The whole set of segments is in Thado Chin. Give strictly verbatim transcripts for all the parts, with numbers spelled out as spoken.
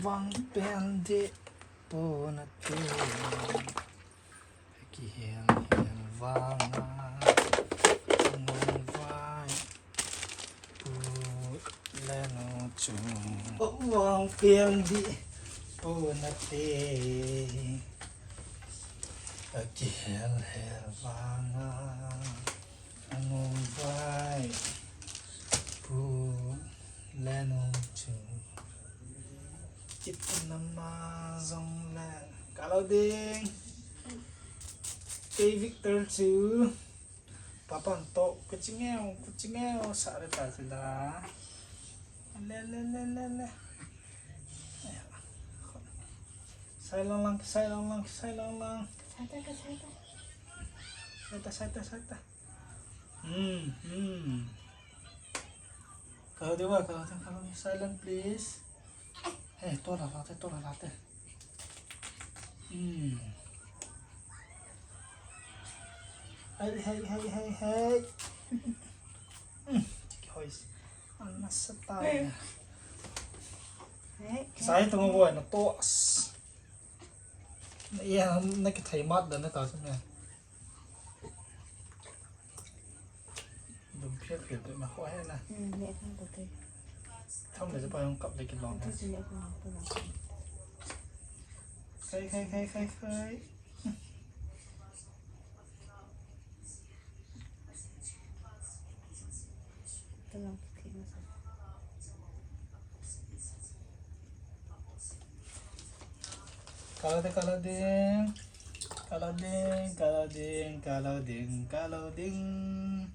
Vang pen dih pu nate. Kihel hel vanga nung vai pu le nu chu. Vang pen dih pu nate. Kihel hel vanga nung vai pu le nu chu. Kit nama jong le. Kalo ding. Kei Victor chu. Papan to, kuchingeo, kuchingeo, sa le ta sila. Le, le, le, le, le. Sai lang lang, sai lang lang, sai lang lang. Sai ta, sai ta. Sai ta, sai ta, sai ta. Hmm, hmm. Kalo ding ba, kalo ding, kalo ding. Silent, please. Hey, to la la te, to la la te. Hmm. Hey, hey, hey, hey, hey. Hmm, tiki hois. Ana sa ta. Hey, hey. Sai tu mo boy na to. Na iya na kithai mat da na ta sa na. Dum phiat phiat tu na ho he na. Hmm, ne thang ko te. Thang le pa yong kap le ki long. Tu si ne ko na ko na. Khai, khai, khai, khai, khai. Kalo ding, kalo ding. Kalo ding, kalo ding, kalo ding, kalo ding.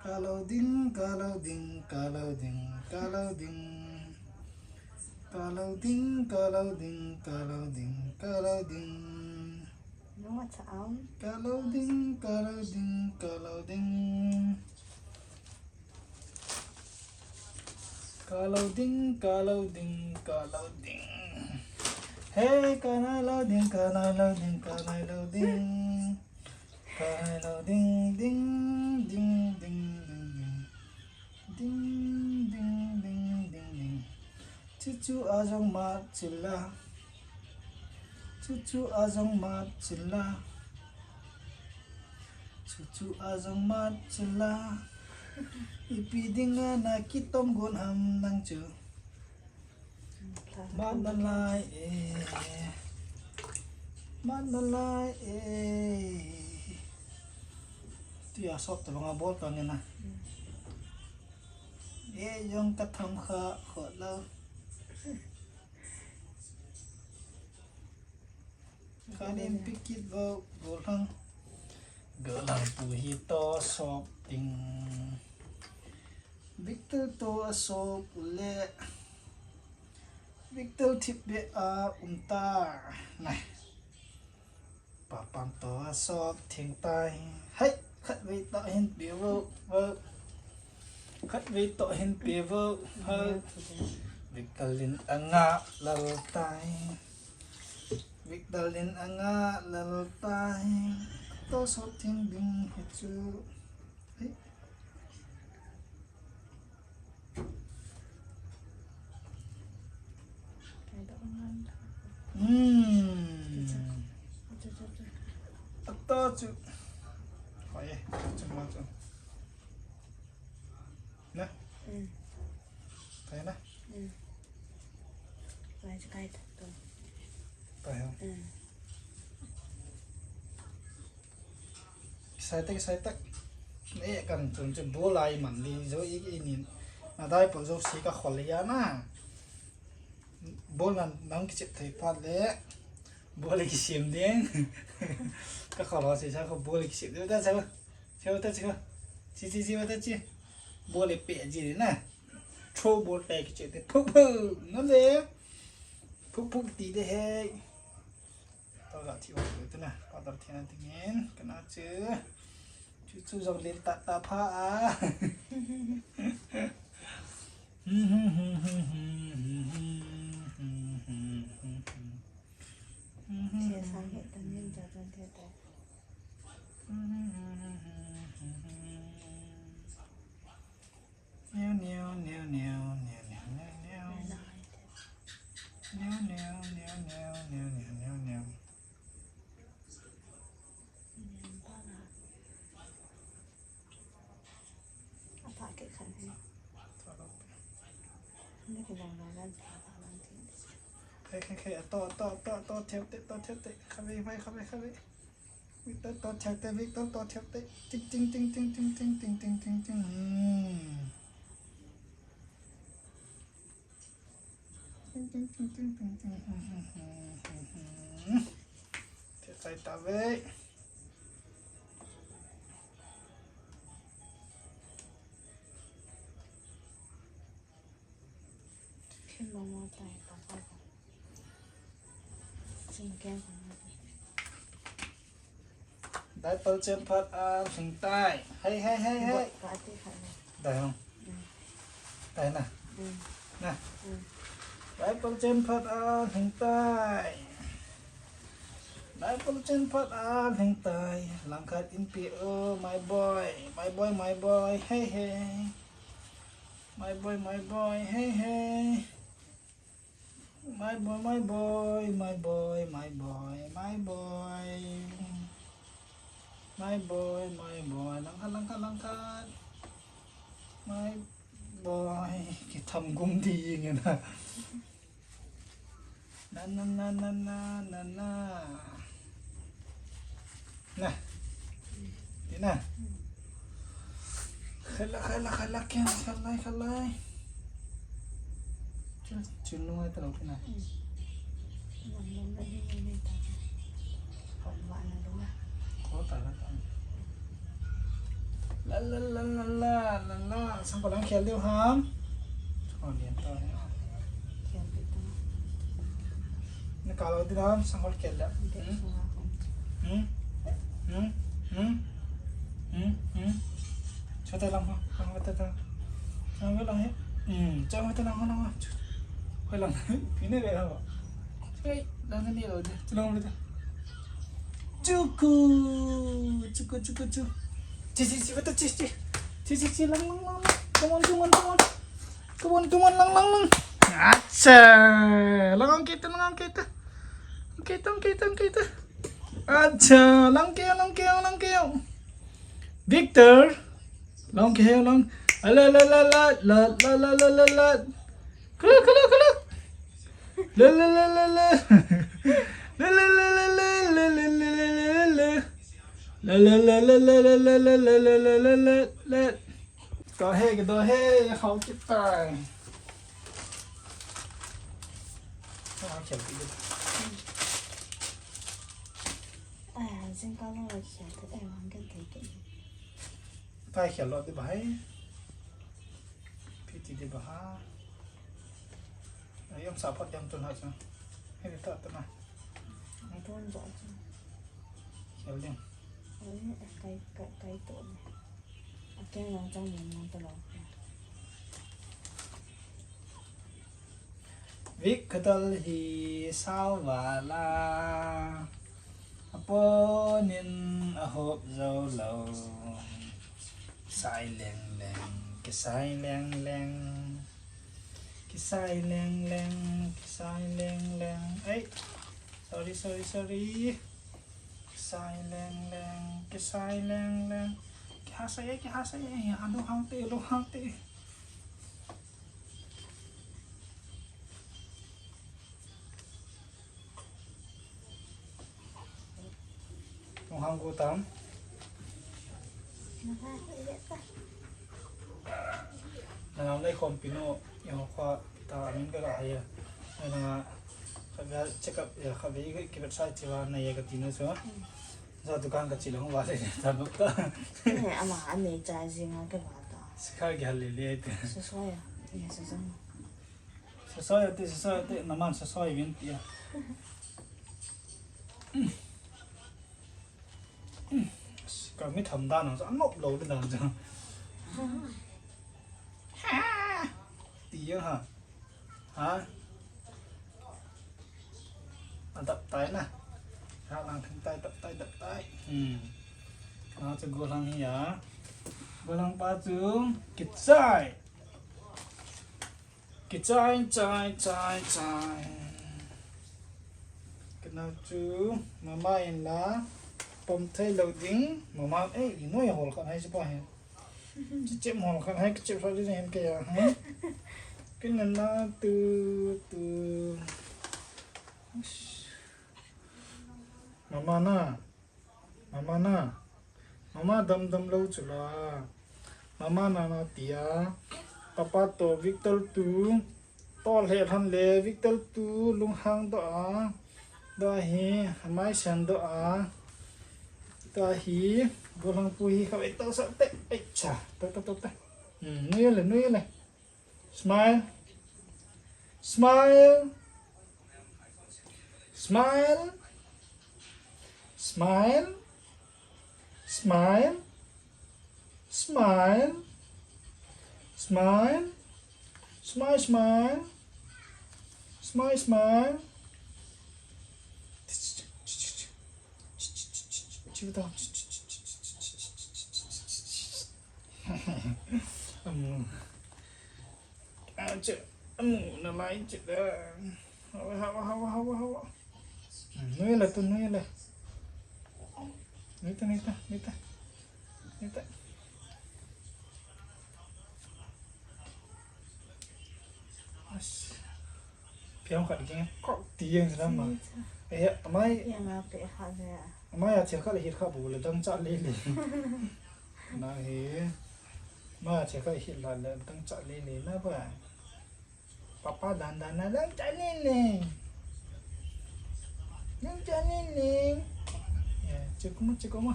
Kalo ding, kalo ding, kalo ding, kalo ding. Kalo ding, kalo ding, kalo ding, kalo ding. Nunga cha aum. Kalo ding, kalo ding, kalo ding. Kalo ding, kalo ding, kalo ding. Hey, kanai lo ding, kanai lo ding, kanai lo ding. Kanai lo ding, ding, ding, ding, ding, ding. Ding, ding, ding, ding, ding. Chuchu ajong mat chila. Chuchu ajong mat chila. Chuchu ajong mat chila. Ipi dinga na kitom gon ham nang chu. Mat nalai e. Mat nalai e. Tia sop ta banga bol ka nge na. E jong ka tham kha kho lo. Khalim pikit vo, golang. Golang pu hi to sop ting. Victor to asop le. Victor thip be a um ta. Nai. Papan to asop thing tai. Hai, khat vei to hin pe vo, vo. Khat vei to hin pe vo, vo. Victor lin anga lal tai. Victor lin anga lal tai. To sop thing ding hi chu. Hei. Hmm. Ata chu. Hoi, chu ma chu. Na? Hmm. Kaya na? Hmm. Kaya chu kaya ta to. Kaya. Hmm. Kisai tak, kisai tak. Eh, kan chun chun bol lai man li jo i, i nin. Na dai po jo si ka khol ya na. Bol na nang kichep thei phat le. Bol le kisem ding. Ka khol ho si sa ko bol le kisem ding. Ta sa. Sa ta sa. Si si si ta si. Bol le pe ji na. Throw ball te kichep te. Phuk phuk. No le. Phuk phuk ti de he. Tao ga thi o tu na, pa dar thi na tingin, kana chu. Chu chu jong lin ta ta pha a. Thia sang he tan nin ja tan thia ta. Neo, neo, neo, neo. Khai, khai, khai, to, to, to, to, thiau te, to, thiau te. Khavei, vai, khavei, khavei. Victor, to, thiau te, Victor, to, thiau te. Ting, ting, ting, ting, ting, ting, ting, ting, ting, ting. Hmm. Ting, ting, ting, ting, ting, ting. Hmm, hmm, hmm, hmm, hmm. Thiau tai ta ve. Diaper chen phat a lhing tai. Hei, hei, hei, hei. Dai hong. Dai na. Na. Diaper chen phat a lhing tai. Diaper chen phat a lhing tai. Langkhat in pe o, my boy. My boy, my boy. Hei, hei. My boy, my boy, hey, hey. My boy, my boy, my boy, my boy, my boy. My boy, my boy, langkhat, langkhat, langkhat. My boy, kitham gum ding e na. Na, na, na, na, na, na, na. Na. Di na. Khala, khala, khala, khala, khala, khala. Chun, chun nung ai ta lo kina. Ko ta la ta. La, la, la, la, la, la, la. Sang ko lang khel diu ham. Sang ko lian ta. Khel diu ta. Na ka lo diu ham, sang ko khel diu. Hmm? Hmm? Hmm? Hmm? Hmm? Hmm? Chota lang ho, lang ho ta ta. Lang ho lang he. Hmm, chota lang ho lang ho. Hoi lang. Pine re ho. Hei, lang ni lo de. Lang ho de. Chuku, chuku, chuku, chu. Chi, chi, chi, wata, chi, chi. Chi, chi, chi, lang, lang, lang, lang. Come on, come on, come on. Come on, come on, lang, lang, lang. Acha. Lang, lang, kita, lang, lang, kita. Kita, kita, kita. Acha. Lang, keo, lang, keo, lang, keo. Victor. Lang, keo, lang. Ala, la, la, la. Kulu, kulu, kulu. La, la, la, la, la. La, la, la, la, la. La, la, la, la, la. Ka he, ka do he, hao kit tai. Hao kit tai. Ai, jing ka lo la kit tai, ai, hang kan tai kit. Tai kit lo di ba hai. Piti di ba ha. Ai, um sa phot jam tun ha sa. He ta ta na. Ai, tun jo sa. Kit ding. Ai, kai, kai, kai to. Vik ka dal hi sao vala, a ponin a hop zo lo. Sai leng leng, kisai leng leng, kisai leng leng, kisai leng leng. Ei, sorry, sorry, sorry. Kisai leng leng, kisai leng leng. Kihasai e, kihasai e, a lunghang te, lunghang te. Lunghang gu tam. Nang nei khom pinu, i ho kha ta amin ka la hai ya. Nang a, kha ga check up ya, kha ve ki website chi wa na ya ka ti na so. Za dukan ka chi long wa le ta nok ta. Ne ama ane cha jing a ke wa ta. Sikha ge hal le le te. Sa so ya. Ya sa jang. Sasoi ati, sasoi ati, naman sasoi vin tia. Ka mi tham dan ang sa, anop lo di dan sa. Tia ha. Ha? Adap tai na. Ha, lang thang tai, dap tai, dap tai. Hmm. Ha, sa gulang hiya. Gulang pa chu, kitsai. Kichai, chai, chai, chai. Kana chu, mama in la, pom thei lo ding, mama, eh, i noi hol khat hai chu pa he. Chi chem hol khat hai, ka chem sa ding hem ke ya, hmm? Kina na tu tu. Mama na. Mama na. Mama dam dam lou chu la. Mama na na tia. Papa to Victor tu. Tol he lhan le Victor tu lunghang doh a. Doh hi, amai sen doh a. Doh hi, golang pu hi kha ei to sa te. Ei cha. To to to to. Hmm, nui le, nui le. Smile. Smile. Smile. Smile. Smile. Smile. Smile. Smile, smile. Smile, smile. Chiu tao. Amu. Achu. Amu, na lai chu da. Hawa, hawa, hawa, hawa, hawa. Hmm, nui le tu, nui le. Nui ta, nui ta, nui ta. Nui ta. As. Piang khat ding, kok ti yang sana ma. Eh, amai. Yang a pe kha le. Amai a che khat le hit khat bu le dang cha le le. Na he. Ma che khat hit la le dang cha le le na ba. Papa dan dan na dang cha le le. Dang cha le le. Ya, cukup cukup ma.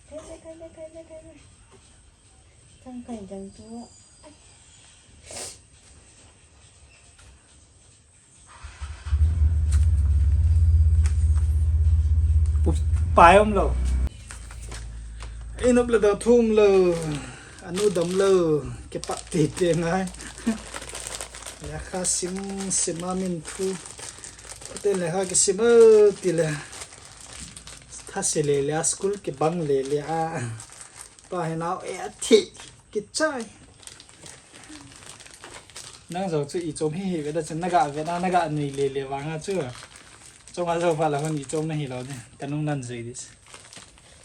Kai le, kai le, kai le, kai le. Chang kai dang tu. Upai um lou. Inop le da thum lou. Anu dam lou. Kipat tete ngai. Lekha sim sim a min thu. Te lekha kisim a ti le. Tha se le le a school kibang le le a. Pa hi nao e a thi kichai. Nang jong chu i chom hi hi ve da chu na ga ve na, na ga nui le le vang a chu. Chom a jo pha la hon i chom na hi lou de. Ka nung nan jai dis.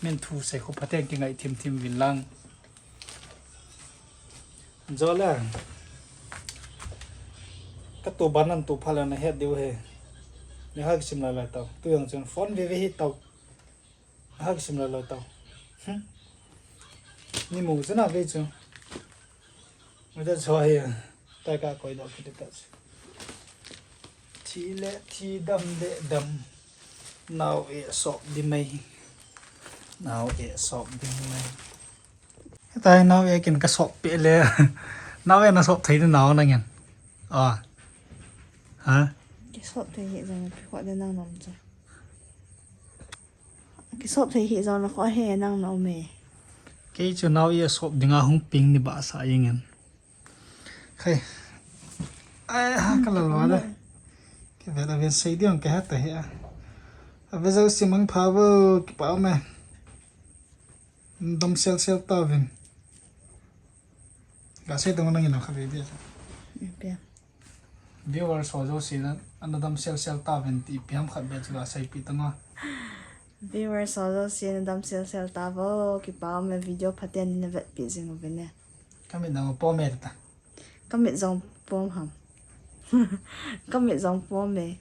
Min thu se khu phaten kingai thim thim vin lang. Jo la. Ka tu ban nan tu pha la na het diu he. Ni ha kisim la la tau. Tu jong chun phone ve ve hi tau. Hak sim la lo tau. Hmm. Ni mu chu na ve chu. Mu da chu hi. Tai ka koi do kit ta chu. Thi le thi dam le dam. Nao e sop di mai. Nao e sop di mai. Tai nao e kin ka sop pe le. Nao e na sop thei nao na ngen. Ah. Ha? Ki sop thei hi jong pi ko de nang nom chu. Kisop thei hi jong le kho he nang na um e. Kei chu nao e sop dinga hung ping ni ba sa ingen. Khai. Ai ha ka la lo le. Ke ve da ven sei diong ke ha ta he a. A ve jo si mang pha vo ki pa me. Dam sel sel ta vin. Ga sei dong nang ina kha ve bia. Bia. Viewers ho jouse na, ana dam sel sel ta ven ti ipi ham khat beh chu la sei pi ta nga. Viewers ho jouse na dam sel sel ta vo, kipa um e video phaten na vetpi jing uvin e. Ka mit jong pom e ta. Ka mit jong pom ham. Ka mit jong pom e.